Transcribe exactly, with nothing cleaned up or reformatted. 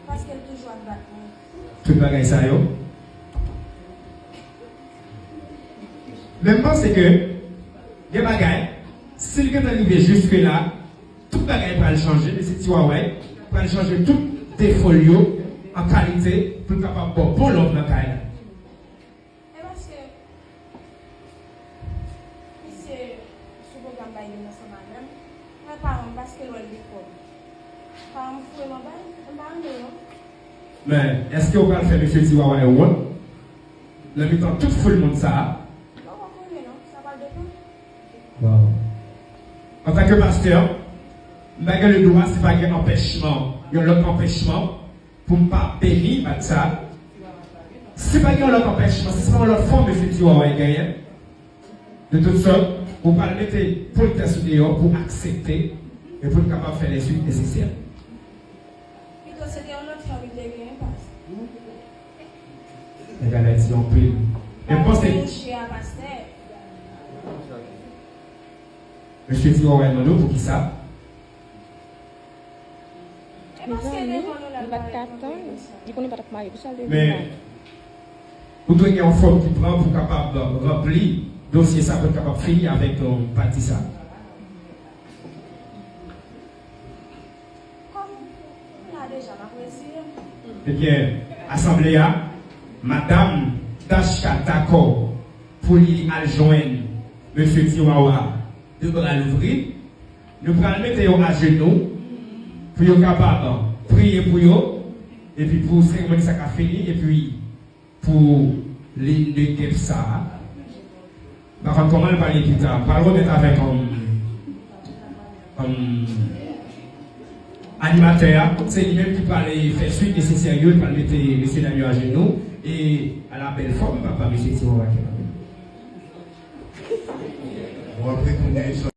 Paske l toujou ap bat mwen. Tout bagay sa yo. Men m panse ke gen bagay, si l gentan rive jiske la, tout bagay pral chanje, mesye Ti Waway pral chanje tout defo l yo an kalite pou l kapab ba w bon love nan kay la. E paske misye sou pwogram bay youn ansanm avè m, mwen pa renmen paske l wè l gen kòb. Paran m foure m anba, m pa renmen l non. Men, èske w pral fè mesye Ti Waway wont nan mitan tout foul moun sa a? Mwen pa konnen non, sa pral depann. Waw. Antanke pastè, m pa gen ledwa, si pa gen anpèchman, yon lòt anpèchman, pou m pa beni match sa. Si pa gen yon lòt anpèchman, si se pa yon lòt fòm mesye Ti Waway genyen, de tout sòt, ou pral mete politès ou deyò pou aksepte e pou n kapab fè lèsuit nesesè. Pito se te yon lòt fòm li te genyen, pas. Nèg la di anpil. Men m panse, mesye Ti Waway mande w poukisa. Mezanmi, li pa t ka tann. Li konnen pa t ap marye, poukisa l te vin la? Men, ou dwe gen yon fòm ki pran pou kapab ranpli dosye sa, pou l kapab fini avèk, euh, pati sa. Kòm m la deja, m ap retire m. Ebyen, asanble a, madanm Dashka dakò pou li al jwenn mesye Ti Wawa de bra louvri. Nou pral mete yo ajenou pou yo kapab priye pou yo, epi pou seremoni sa ka fini, epi pou lin de guèp sa a. M pa konn kòman l pral ye pita. M pral remèt avèk, um, um, animatè a. Se li menm ki pral fè swit nesesè yo, li pral mete mesye dam yo ajenou. E a la bèl fòm, papa, mesye Ti Wawa ki la. W ap retounen.